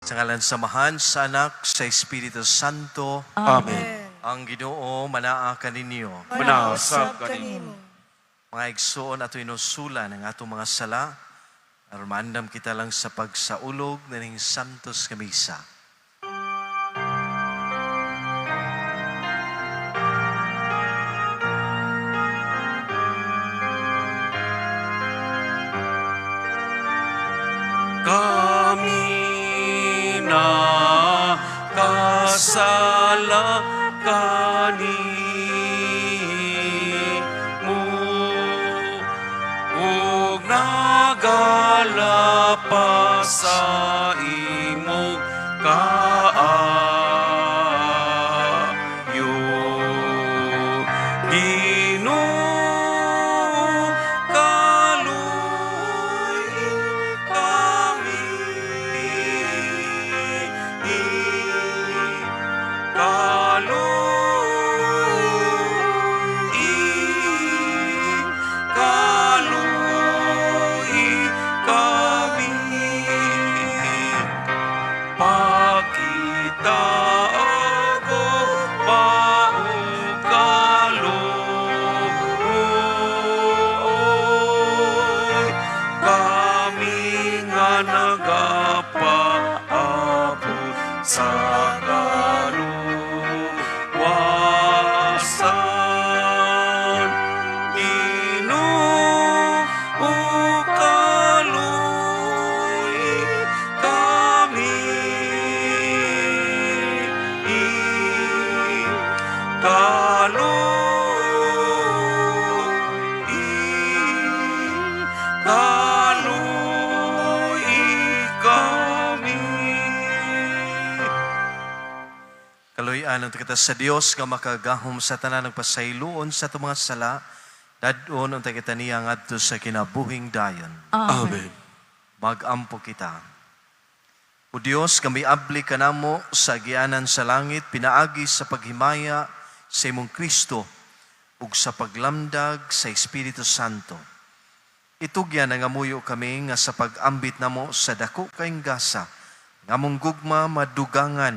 Sa ngalan sa Amahan, sa Anak, sa Espiritu Santo. Amen. Ang Ginoo manaa kaninyo. Manaa sab kanimo. Mga igsoon, ato hinusulan ang atong mga sala aron maandam kita lang sa pagsaulog niining Santos nga Misa. Kami nakasala kanimo ug nagalapas sa imong kaayo. Ginoo, kaluy-i kami. Kaluy-i, kaluy-i kami. Pakita gugma ug kaluoy, kami nga nagapaabot sa kaluwasan. Ginoo, kaluy-i kami. Kaluy-i, kaluy-i kami. Kaluy-an unta kita sa Dios nga makagahom sa tanan, nagpasayloon sa atong mga sala, dad-on unta kita niya ngadto sa kinabuhing dayon. Amen. Mag-ampo kita. O Dios, kami abli kanamo sa agianan sa langit pinaagi sa paghimaya sa imong Kristo ug sa paglamdag sa Espiritu Santo. Itugyan, nangamuyo kami, nga sa pag-ambit namo sa dako kaayong gasa, nga among gugma madugangan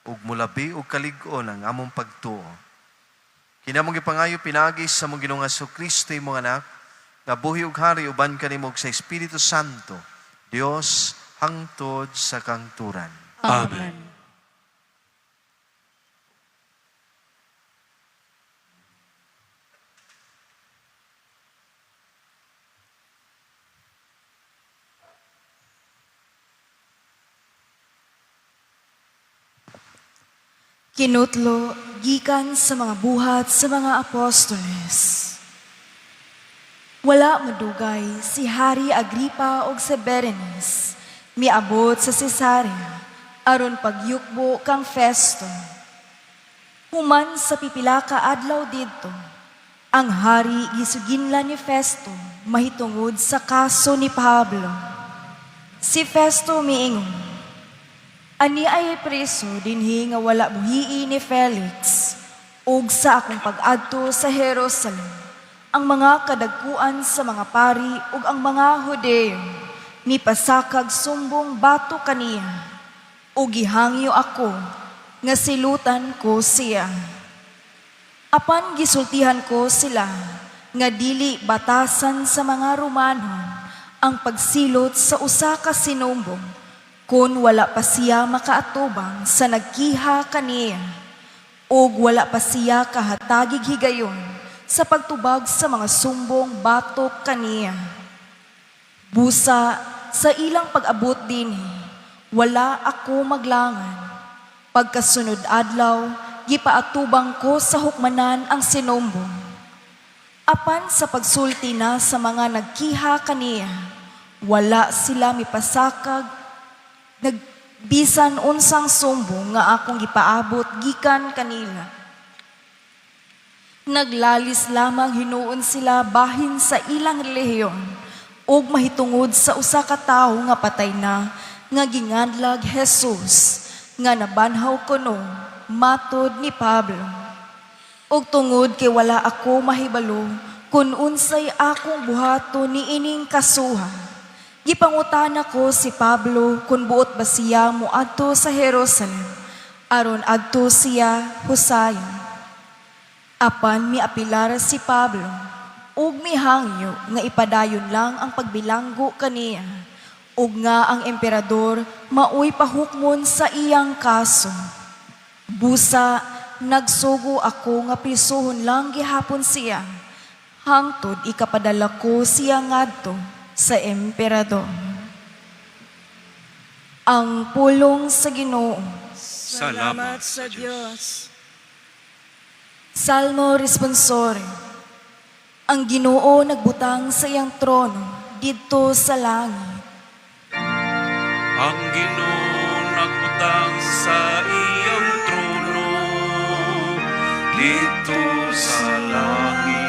ug mulabi og kalig-on ang among pagtuo. Kini among gipangayo pinaagi sa among Ginoong Kristo, imong Anak, nga buhi ug hari uban kanimo ug sa Espiritu Santo, Dios hangtod sa kangturan. Amen. Kinutlo gikan sa mga Buhat sa mga Apostoles. Wala madugay, si Hari Agripa og si Berenice miabot sa Cesarea aron pagyukbo kang Festo. Human sa pipila ka adlaw didto, ang hari gisuginlan ni Festo mahitungod sa kaso ni Pablo. Si Festo miingon, "Ani ay preso dinhi nga wala buhii ni Felix, ug sa akong pag-adto sa Jerusalem, ang mga kadagkuan sa mga pari ug ang mga Hudeo mipasakag sumbong batok kaniya, ug gihangyo ako nga silutan ko siya. Apan gisultihan ko sila nga dili batasan sa mga Romanon ang pagsilot sa usa ka sinumbong kun wala pa siya makaatubang sa nagkiha kaniya ug wala pa siya kahatagig higayon sa pagtubag sa mga sumbong batok kaniya. Busa sa ilang pag-abot dinhi, wala ako maglangan. Pagkasunod adlaw, gipaatubang ko sa hukmanan ang sinumbong. Apan sa pagsulti na sa mga nagkiha kaniya, wala sila mipasakag nagbisan unsang sumbong nga akong gipaabot gikan kanila. Naglalis lamang hinuon sila bahin sa ilang relihiyon ug mahitungod sa usa ka tawo nga patay na nga gingadlag Jesus, nga nabanhaw kuno matod ni Pablo. Ug tungod kay wala ako mahibalo kung unsay akong buhaton niining kasuha, Gipangutana ko si Pablo kung buot ba siya moadto sa Jerusalem, aron adto siya husayon. Apan miapilar si Pablo ug mihangyo nga ipadayon lang ang pagbilanggo kaniya ug nga ang emperador maoy pahukmon sa iyang kaso. Busa nagsugo ako nga prisuhon lang gihapon siya hangtod ikapadala ko siya ngadto sa emperador. Ang pulong sa Ginoo. Salamat sa Diyos. Salmo Responsorio. Ang Ginoo nagbutang sa iyang trono didto sa langit. Ang Ginoo nagbutang sa iyang trono didto sa langit.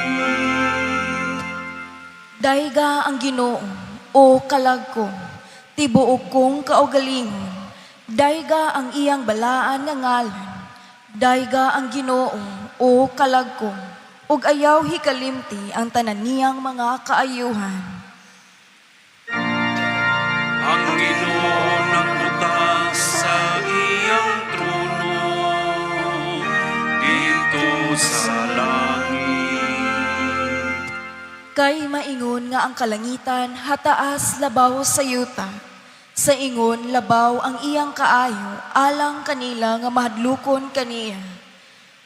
Dayga ang Ginoo, o kalag ko, tibuok kong kaugalingon. Dayga ang iyang balaan nga ngalan. Dayga ang Ginoo, o kalag ko, ug ayaw hikalimti ang tanan niyang mga kaayuhan. Ang Ginoo nagbutang sa iyang trono didto sa langit. Kay maingon nga ang kalangitan hataas labaw sa yuta. Sa ingon labaw ang iyang kaayo alang kanila nga mahadlukon kaniya.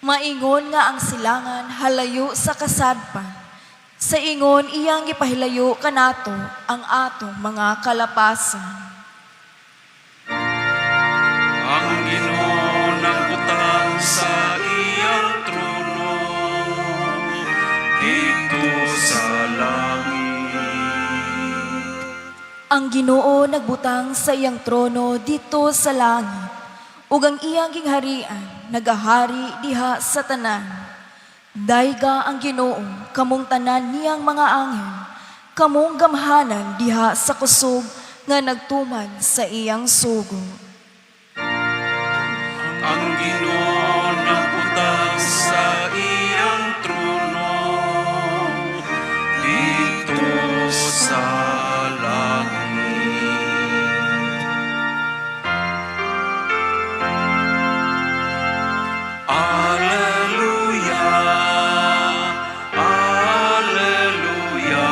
Maingon nga ang silangan halayo sa kasadpan. Sa ingon iyang gipahilayo kanato ang atong mga kalapasan. Ang Ginoo nagbutang sa iyang trono didto sa langit. Ang Ginoo nagbutang sa iyang trono didto sa langit, ug ang iyang gingharian nagahari diha sa tanan. Dayga ang Ginoo kamong tanan niyang mga anghel, kamong gamhanan diha sa kusog nga nagtuman sa iyang sugo. Ang Ginoo nagbutang sa iyang trono didto sa langit. Alleluia, Alleluia,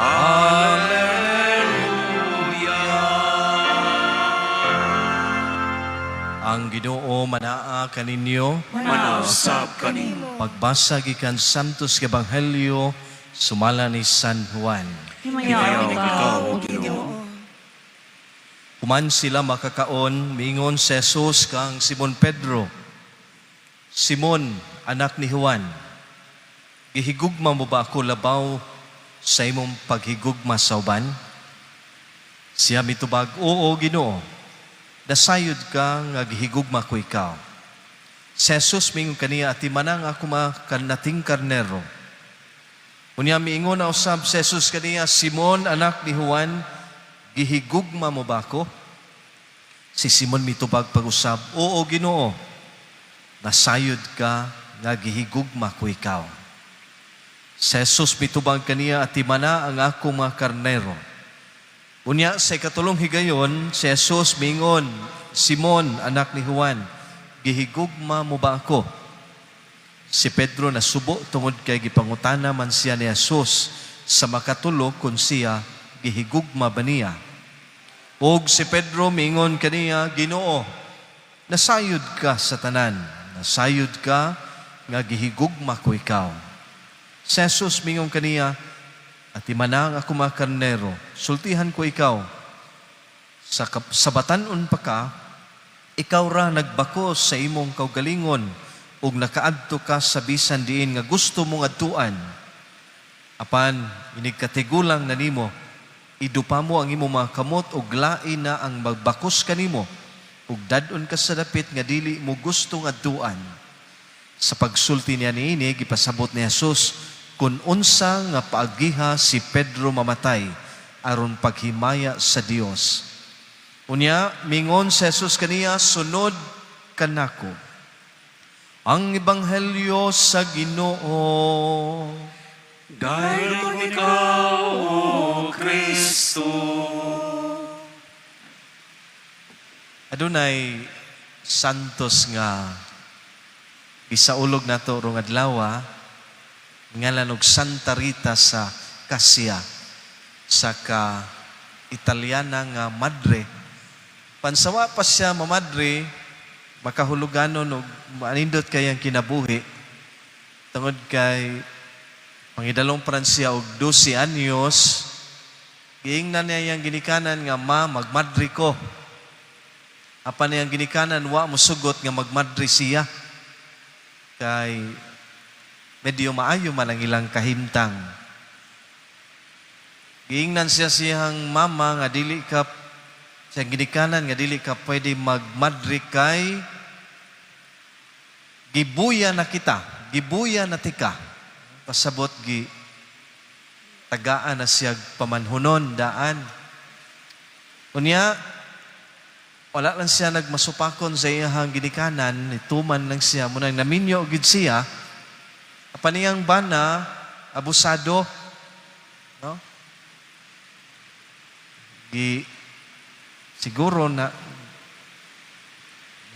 Alleluia. Ang Ginoo manaa kaninyo. Manausab kanimo. Pagbasa gikan Santos Ebanghelyo sumala ni San Juan. Himayaon ikaw, O Ginoo. Human sila makakaon, miingon si Jesus kang Simon Pedro, "Simon, anak ni Juan, gihigugma mo ba ako labaw sa imong paghigugma sa uban?" Siya mitubag, "Oo, Ginoo, nasayod ka nga gihigugma ko ikaw." Si Jesus mingon kaniya, "Atimana ang ako mga kanating karnero." Unya miingon na usab si Jesus kaniya, "Simon, anak ni Juan, gihigugma mo ba ako?" Si Simon mitubag pag-usab, "Oo, Ginoo, nasayod ka nga gihigugma ko ikaw." Si Jesus mitubag kaniya, "Atimana ang ako mga karnero." Unya sa ikatulong higayon, si Jesus mingon, "Simon, anak ni Juan, gihigugma mo ba ako?" Si Pedro nasubo tungod kay gipangutana man siya ni Jesus sa makatulo kung siya gihigugma ba niya. Og si Pedro mingon kaniya, "Ginoo, nasayod ka sa tanan, nasayod ka nga gihigugma ko ikaw." Si Jesus mingon kaniya, "Atimana ang ako mga karnero, sultihan ko ikaw, sa batan-on pa ka, ikaw ra nagbakos sa imong kaugalingon ug nakaadto ka sa bisan diin nga gusto mong adtuan. Apan inig katigulang na nimo, idupa mo ang imong mga kamot ug lain na ang magbakos kanimo ug dad-on ka sa dapit nga dili mo gustong adtuan." Sa pagsulti niya niini, gipasabot ni Jesus kung unsa nga paagiha si Pedro mamatay aron paghimaya sa Dios. Unya mingon si Jesus kaniya, "Sunod kanako." Ang Ebanghelyo sa Ginoo. Dayon ikaw, O Kristo. Adunay santos nga gisaulog nato rong adlaw, ngalan og Santa Rita sa Cascia, sa ka Italiana nga madre. Pansawa pa siya mamadre, makahuluganon og manindot kayang kinabuhi tungod kay pangidalong Pransya og 12 anyos. Giingnan niya iyang ginikanan nga, "Ma, magmadre ko." Apan niyang ginikanan wa mosugot nga magmadre siya kay medyo maayo man ang ilang kahimtang. Giingnan siya siyang mama nga dili ka, siyang ginikanan nga dili ka pwede magmadre kay gibuya na kita, gibuya na tika. Pasabot gi tagaan na siya pamanhunon daan. Unya, wala lang siya nagmasupakon sa iyang ginikanan, ituman lang siya, munang naminyo gid siya. Apan iyang bana, abusado, no? Gi siguro na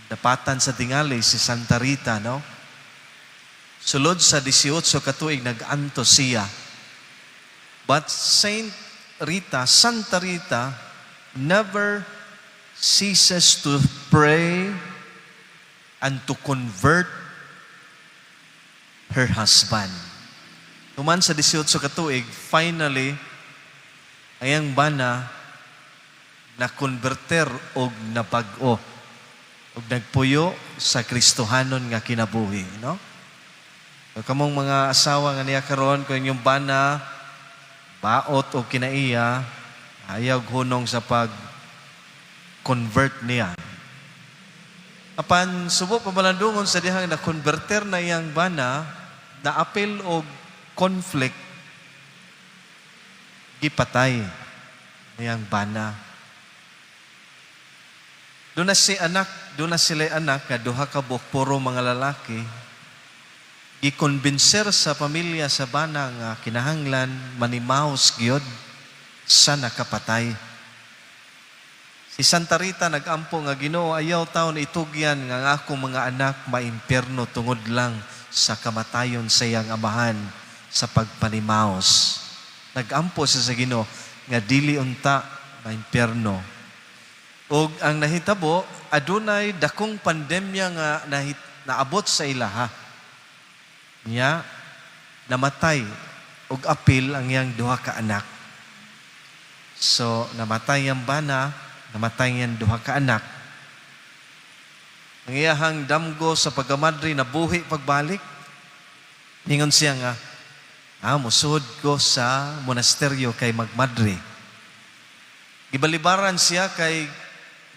dapatan sa tingali si Santa Rita, no? Sulod sa 18 katuig nag-antos siya. But Saint Rita, Santa Rita, never ceases to pray and to convert her husband. Tuman sa 18 katuig, finally, ayang bana na konverter og nabag-o og nagpuyo sa Kristohanon nga kinabuhi, no? So, kamong mga asawa nga niya karon, kung inyong bana baot o kinaiya, ayaw hunong sa pag convert niya. Apan subo pamalandungon sa dihang na converter na iyang bana, naapil og conflict, gipatay niyang bana. Doon na sila anak nga duha ka buok, puro mga lalaki. Gikonbinser sa pamilya sa bana nga kinahanglan manimaos gyud sa nakapatay. Si Santa Rita nagampo nga, "Ginoo, ayaw taon itugyan nga ang akong mga anak maimpierno tungod lang sa kamatayon sa iyang amahan sa pagpanimaos." Nagampo siya sa Ginoo nga dili unta maimpierno. Og ang nahitabo, adunay dakong pandemya nga naabot sa ilaha. Nya namatay og apil ang iyang duha ka anak. So namatay ang bana, namatay ang duha ka anak. Ang iyahang damgo sa pagkamadre nabuhi pagbalik. Ningon siya nga, "Musud ko sa monasteryo kay magmadre." Gibalibaran siya kay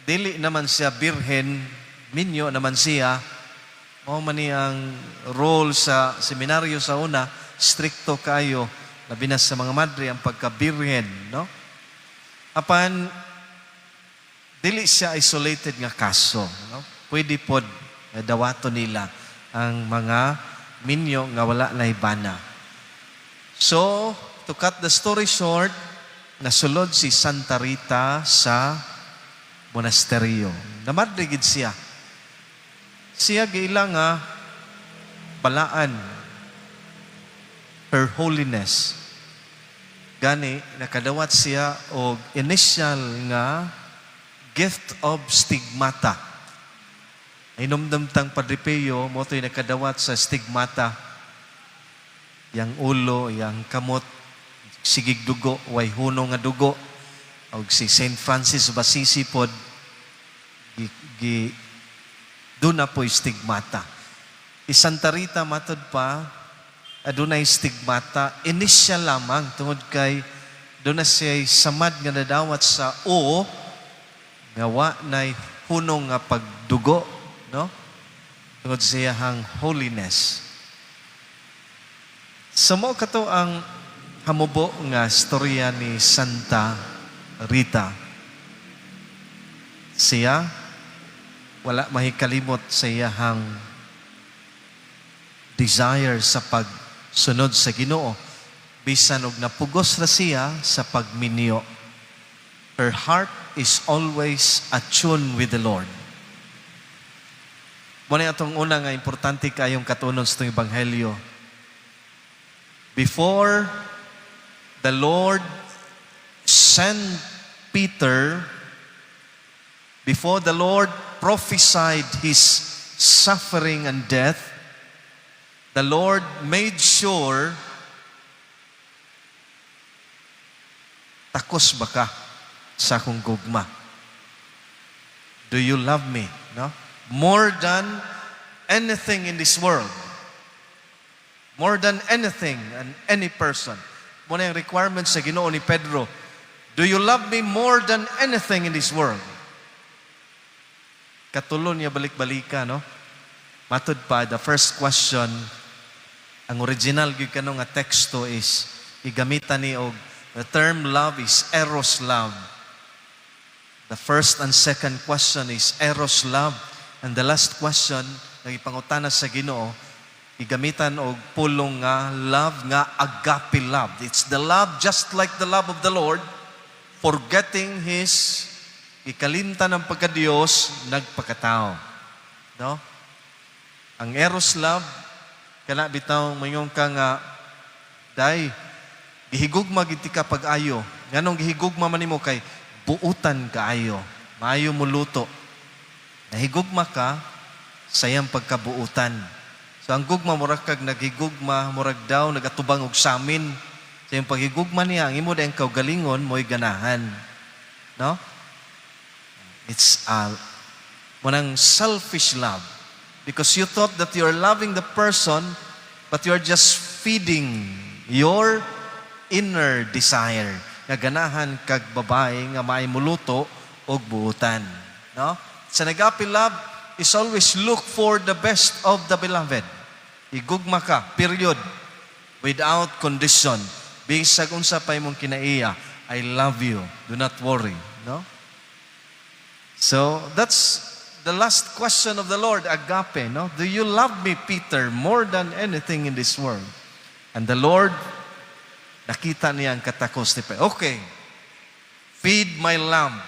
dili naman siya birhen, minyo naman siya. Mao man ni ang role sa seminaryo sa una, strikto kayo, labi na sa mga madre ang pagkabirhen, no? Apan dili siya isolated nga kaso, no? Pwede pod nga dawato nila ang mga minyo nga wala na bana. So, to cut the story short, nasulod si Santa Rita sa monasteryo. Namadre gid siya. Siya giila nga balaan, Her Holiness. Gani nakadawat siya og initial nga gift of stigmata. Hinumdum tang Padre Pio, mo to'y nakadawat sa stigmata. Yang ulo, yang kamot, sigig dugo, way hunong nga dugo. Og si Saint Francis of Assisi pod, gi doon na po stigmata. Si Santa Rita matod pa, adunay stigmata, initial lamang tungod kay doon na siya samad nga nadawat sa O, nga wa nay hunong nga pagdugo, no? Tungod sa iyahang holiness. So mo kato ang hamubo nga storya ni Santa Rita. Siya wala mahikalimot sa iyahang desire sa pagsunod sa Ginoo. Bisan og napugos ra siya sa pagminyo. Her heart is always attuned with the Lord. Mao na atong una nga importante kayong katunon sa itong Ebanghelyo. Before the Lord sent Peter, before the Lord prophesied his suffering and death, the Lord made sure, takos ba ka sa akong gugma? Do you love me? No? More than anything in this world. More than anything and any person. Mao na yung requirement sa Ginoo ni Pedro. Do you love me more than anything in this world? Katulo niya balik-balika, no? Matud pa, the first question, ang original gyud kano nga teksto is gigamitan ni og the term love is eros love. The first and second question is eros love. And the last question, nagipangutana sa Ginoo, gigamitan og pulong nga love nga agape love. It's the love just like the love of the Lord, forgetting His ikalimtan ng pagka-Diyos, nagpakatao. No? Ang eros love, kana bitaw mayon ka nga, day, gihigugma gid ka pag-ayo. Nganong gihigugma man nimo kay buutan kaayo. Maayo mo luto. Nahigugma ka sa iyang pagkabuutan. So ang gugma, murag kag naghigugma, murag daw nagatubang og samin. Sa iyang paghigugma niya, ang imo dayang kaugalingon mo'y ganahan. No? It's a munang selfish love because you thought that you're loving the person, but you're just feeding your inner desire nga ganahan kag babae nga maay muluto og buutan. No? Sa agape love is always look for the best of the beloved. Igugma ka, period. Without condition. Bisag unsa pa imong kinaiya, I love you. Do not worry. No? So, that's the last question of the Lord, agape, no? Do you love me, Peter, more than anything in this world? And the Lord, nakita niya ang katakos ni Peter. Okay, feed my lamb.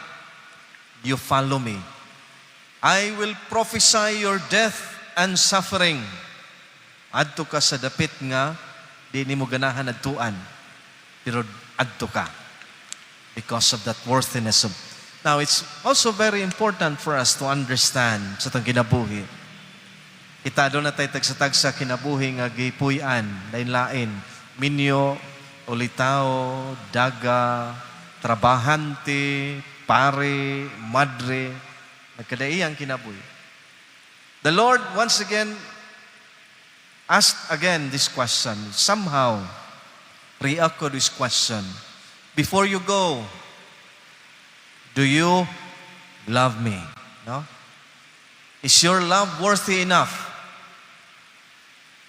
You follow me. I will prophesy your death and suffering. Adto ka sa dapit nga di nimo ganahan adtuan. Pero adto ka because of that worthiness of. Now, it's also very important for us to understand sa atong kinabuhi. Kita duna tay tagsa-tagsa kinabuhi nga gipuy-an, lain-lain, minyo, ulitawo, daga, trabahante, pare, madre, nagkadaiyang kinabuhi. The Lord once again asked again this question. Somehow, re-echo this question. Before you go, do you love me? No? Is your love worthy enough?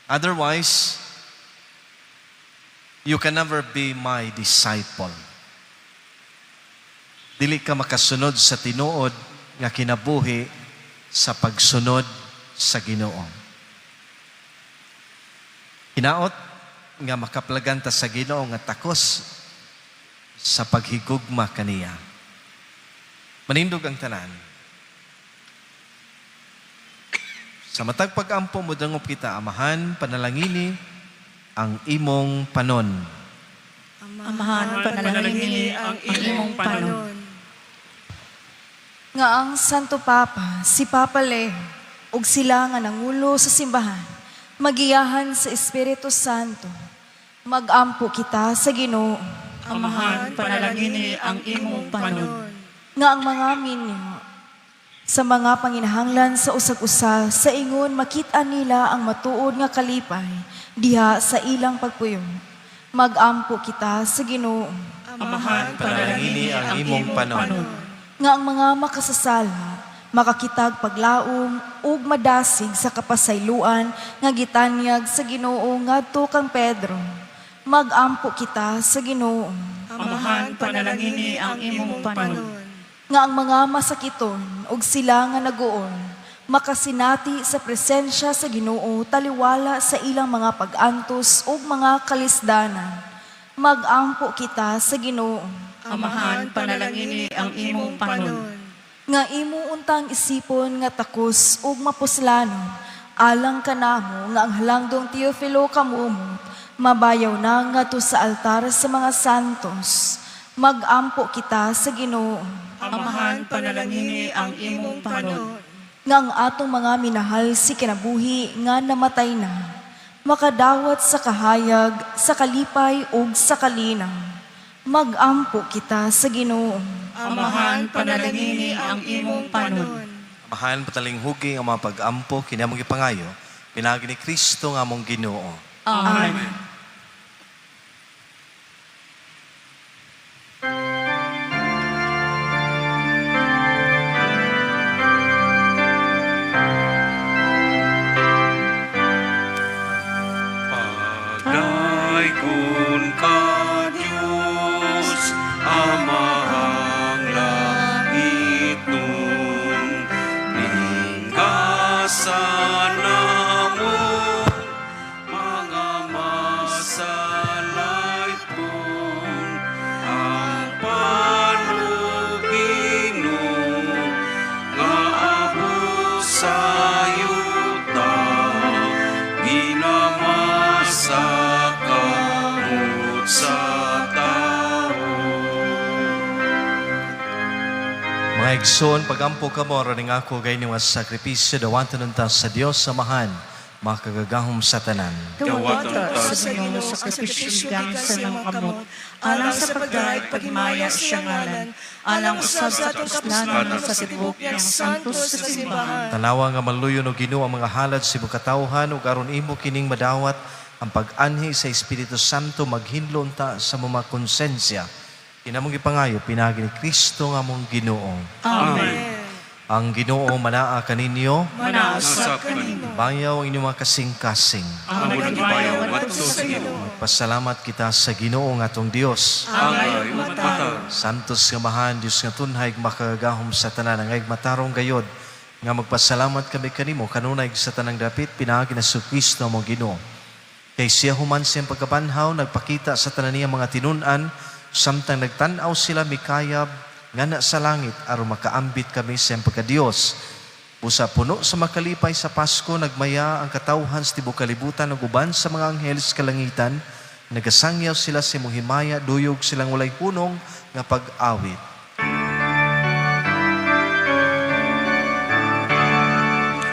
Otherwise, you can never be my disciple. Dili ka makasunod sa tinuod nga kinabuhi sa pagsunod sa Ginoo. Hinaot nga makaplagan ta sa Ginoo nga takos sa paghigugma kaniya. Manindog ang tanan. Sa matag pag-ampo, modangop kita, Amahan, panalangini ang imong panon. Amahan, panalangini ang imong panon. Nga ang Santo Papa, si Papa Leo, ug sila nga nangulo sa simbahan, magiyahan sa Espiritu Santo. Magampo kita sa Ginoo. Amahan, panalangini ang imong panon. Nga ang mga minyo sa mga panginahanglan sa usag-usa sa ingon makita nila ang matuod nga kalipay diha sa ilang pagpuyo. Magampo kita sa Ginoo. Amahan, panalangini ang imong panon. Nga ang mga makasasala makakitag paglaom ug madasig sa kapasayloan nga gitanyag sa Ginoo ngadto kang Pedro. Magampo kita sa Ginoo. Amahan, panalangini ang imong panon. Nga ang mga masakiton ug sila nga naguol makasinati sa presensya sa Ginoo taliwala sa ilang mga pag-antos ug mga kalisdanan. Magampo kita sa Ginoo. Amahan, panalangini ang imong panon. Nga imo untang isipon nga takos ug mapuslanon, alang kanamo nga ang halangdong Teofilo kamumot, mabayaw na ngadto sa altar sa mga santos. Magampo kita sa Ginoo. Amahan, panalangini ang imong panon. Nga ang atong mga minahal si kinabuhi nga namatay na, makadawat sa kahayag, sa kalipay ug sa kalinang. Magampo kita sa Ginoo. Amahan, panalangini ang imong panon. Amahan, patalinghugi ang mga pag-ampo, kini among gipangayo, pinaagi ni Kristo nga among Ginoo. Amen. Pagdayon ka, Diyos, Amang langit nun, Linggasan namon, mga masalaypon, ang panubino, nga abot sa yuta, ginamasa kamot sa tao. Mga igsoon, pagampo kamo aron ning ako gayong nga sakripisyo dawatan unta sa Dios Amahan, makagagahom sa tanan. Dawatan ta sa Ginoo sa sakripisyo gikan sa imong kamot, alang sa pagdaig paghimaya sa iyang ngalan, alang usab sa atong kapuslanan sa tibuok niyang santos sa simbahan. Tanawa nga maluyon og Ginoo ang mga halad sa imong katawhan ug aron imo kining madawat ang pag-anhi sa Espiritu Santo maghinlo unta sa mga konsensya. Kinamong gipangayo pinaagi ni Kristo nga among Ginoo. Amen. Ang Ginoo manaa kaninyo, Manausap kanimo. bayaw ang inyong mga kasing-kasing. Ang nagbayaw ngadto sa Ginoo. Pasalamat kita sa Ginoo nga atong Dios. Angay ug matarong. Santos nga mahan, Diyos nga tunhay, makagagahom sa tanan, ang matarong gayod, nga magpasalamat kami kanimo, kanunay sa tanang dapit, pinaagi na sa Kristo mo Ginoo. Kay siya human siyang pagkabanhaw, nagpakita sa tanan niya mga tinun-an, samtang nagtan-aw sila mikayab, nga na sa langit, aron makaambit kami siyang pagkadiyos. Busa puno sa makalipay sa Pasko, nagmaya ang katawhan sa tibok kalibutan ug uban sa mga anghel sa kalangitan, nagasangyaw sila sa imong himaya, duyog silang walay hunong nga pag-awit.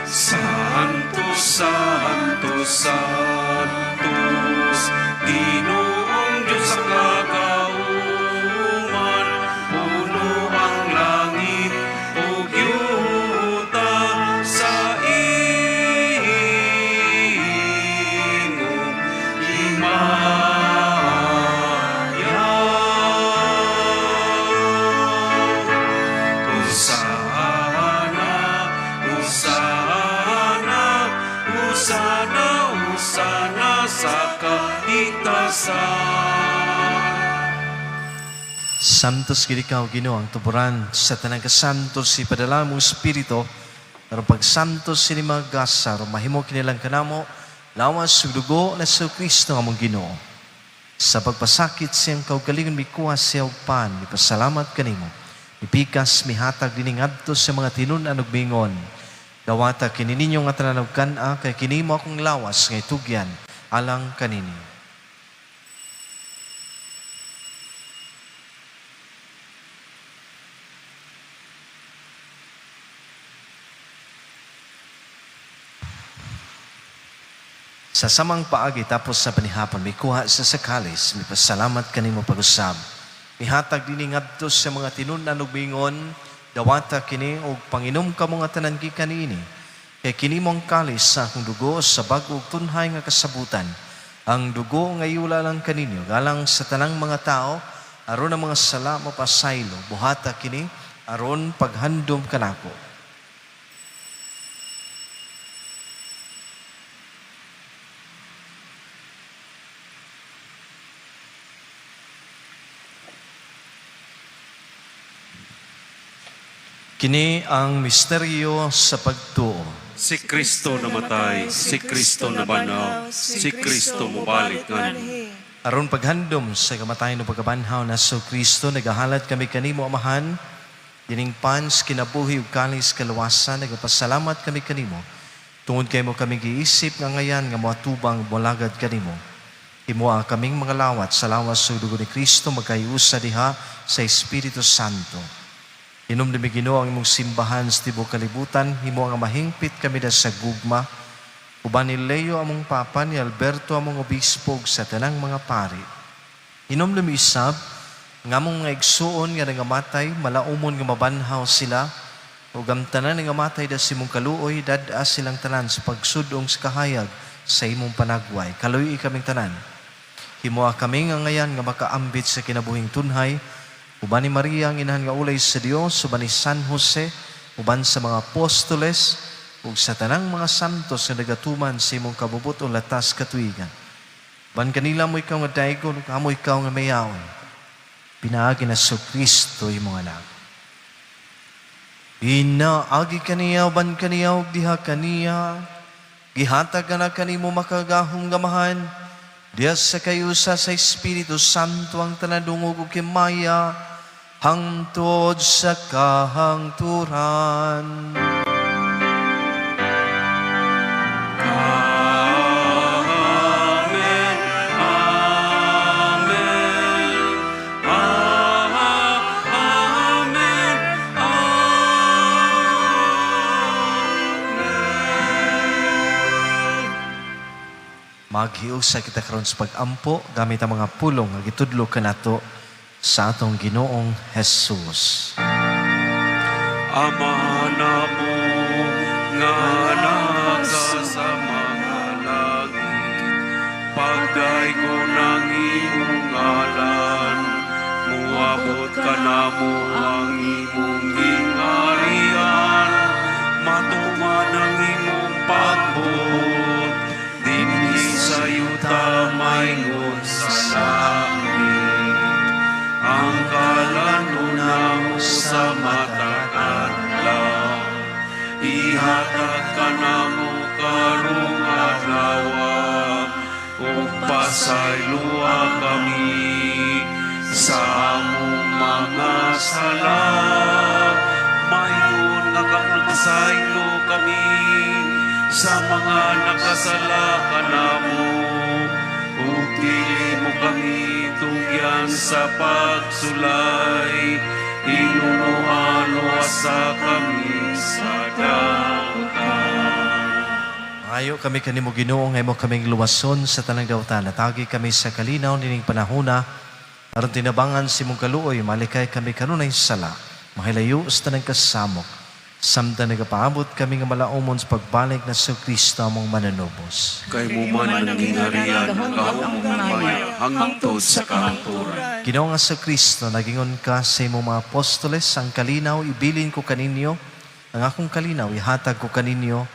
Santo, Santo, Santos, Ginoong Diyos ang kagauman, puno ang langit ug yuta sa imong himaya. Hosana, Hosana, Hosana, Hosana sa kaitasan. Santos gid ikaw Ginoo ang tuburan sa tanang kasantos si padala mong espiritu aron pagsantos sini mga gasa aron mahimo kinilang kanamo lawas ug dugo na sa Kristo nga among Ginoo. Sa pagpasakit siyang kaugalingon mikuha siya og pan, mipasalamat kanimo. Mipikas mihatag dinhi ngadto sa mga tinun-an ug mingon. Dawata kini ninyo nga tanan og kan-a kay kini mo akong lawas nga itugyan alang kaninyo. Sa samang paagi tapos sa panihapon, mikuha sa sakalis, mipasalamat kanimo pag-usab. Mihatag dinhi ngadto sa mga tinun-an ug mingon, dawata kini og panginom kamo nga tanan gikan niini. Kay kini mo ang kalis sa akong dugo sa bag-o ug tunhay nga kasabutan. Ang dugo nga iula lang kaninyo, galang sa tanang mga tao, aron ang mga sala mapasaylo. Buhata kini aron paghandom kanako. Kini ang misteryo sa pagtuo. Si Kristo namatay, si Kristo nabanhaw, si Kristo mobalik nganhi. Aron paghandom sa kamatayon ug pagkabanhaw na sa Kristo, nagahalad kami kanimo, Amahan, dining pan sa kinabuhi ug kalis kaluwasan, nagapasalamat kami kanimo. Tungod kay imo kami giisip nga ngayan nga moatubang molagad kanimo. Himoa kaming mga lawat sa lawas ug dugo ni Kristo magkaiusa diha sa Espiritu Santo. Hinumdumi, Ginoo, ang imong simbahan sa tibuok kalibutan, himo nga mahingpit kami da sa gugma. Uban ni Leo among Papa, ni Alberto among obispo ug sa tanang mga pari. Hinumdumi isab nga among mga igsuon nga nangamatay, malaumon nga mabanhaw sila, ug ang tanan nga nangamatay da sa imong kaluoy, dad-a silang tanan sa pagsudong sa kahayag sa imong panagway. Kaluy kaming tanan. Himoa kami nga ngayan nga makaambit sa kinabuhing tunhay, uban ni Maria ang inahan nga ulay sa Dios, uban ni San Jose, uban sa mga apostoles, ug sa tanang mga santos nga nagatuman sa imong kabubut-on latas katuigan. Uban kanila amo ikaw nga daygon, ug amo ikaw nga mayaon. Pinaagi na sa Kristo imong anak. Pinaagi kaniya, uban kaniya, ug diha kaniya, gihatag ka na kanimo makagahom nga Amahan, diha sa kayusa sa Espiritu Santo ang tanadungog ug himaya, hangtod sa kahangturan. Amen. Amen. Amen. Amen. Maghiusa kita karon sa pag-ampo gamit ang mga pulong nga gitudlo kanato sa atong Ginoong Jesus. Ama namo nga naka sa mga langit, pagdaygon ang imong ngalan, muabot kanamo ang imong gingharian, matuman ang imong pagbuot, dinhi sa yuta maingon sa langit. Ang kalanon namo sa matag adlaw, ihatag kanamo karong adlaw, ug pasayloa kami sa among mga sala, maingon nga nagpasaylo kami sa mga nakasala kanamo, ug dili mo kami tugyan sa pagsulay, hinunoa luwasa kami sa dautan. Mangayo kami kanimo, Ginoo, nga imo kaming luwason sa tanang dautan. Hatagi kami sa kalinaw nining panahona aron tinabangan sa imong kaluoy malikay kami kanunay sala. Mahilayo sa tanang kasamok. Samtang nagapaabot kami nga malaumon sa pagbalik na sa Kristo among mananubos. Kay imo man ang gingharian, ang gahom ug himaya, hangtod sa kahangturan. Ginoo nga sa Kristo, nagingon ka sa imong mga apostoles, "Ang kalinaw ibilin ko kaninyo, ang akong kalinaw ihatag ko kaninyo.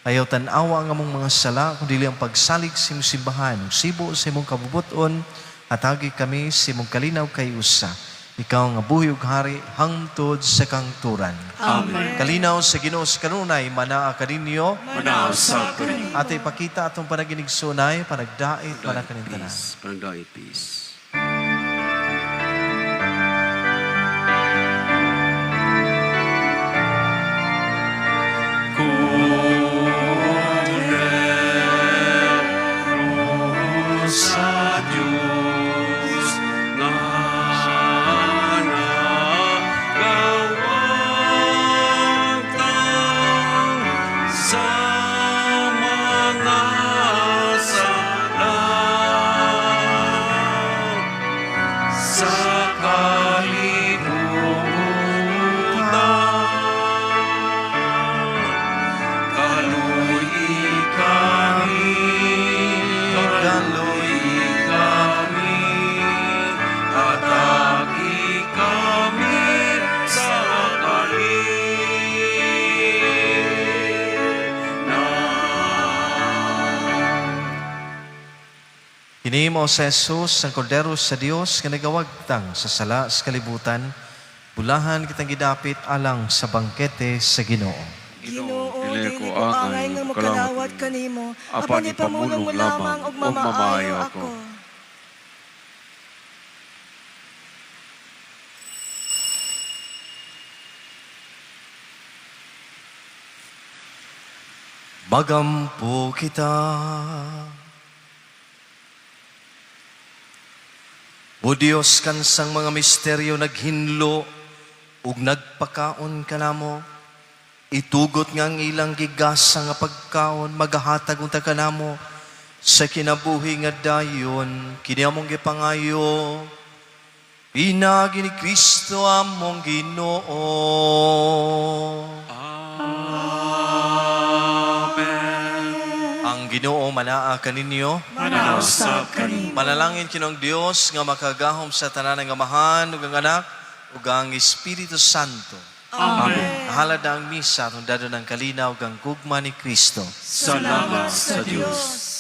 Ayaw tan-awa ang among mga sala, kundi ang pagsalig sa imong simbahan, ug sibo sa imong kabubuton, hatagi kami sa imong kalinaw kay usa. Ikaw nga buhi ug hari hangtod sa kahangturan." Amen. Kalinaw sa Ginoo sa kanunay manaa kaninyo. Manaa usab kaninyo. Ate ipakita atong panaginigsunay, panagdait para kaning tanan. Peace. Panagdait, peace. Kordero sa Diyos nga nagawagtang sa mga sala sa kalibutan. Kaluy kami, kaluy kami, hatagi kami sa kalinaw. Kini mao si Jesus, ang Kordero sa Dios nga nagawagtang sa sala sa kalibutan, bulahan kitang gidapit alang sa bangkete sa Ginoo. Ginoo, Dili dili ko ko angay nga kalawat makalawat kanimo, apan apan ipamulong mo lamang ug mamaayo ako. Magampo kita. O Dios, kansang mga misteryo naghinlo ug nagpakaon kanamo. Itugot nga ang ilang gigasa nga pagkaon, magahatag unta kanamo sa kinabuhi nga dayon, kini among gipangayo. Pinaagi ni Kristo among Ginoo. Amen. Ang Ginoo manaa kaninyo. Manaa usab kanimo. Manalangin kinong Dios nga makagahom sa tanan nga Amahan ug ang Anak ug ang Espiritu Santo. Amen. Halad na ang misa atong dadon ang kalinaw ug ang gugma ni Kristo. Salamat sa Dios.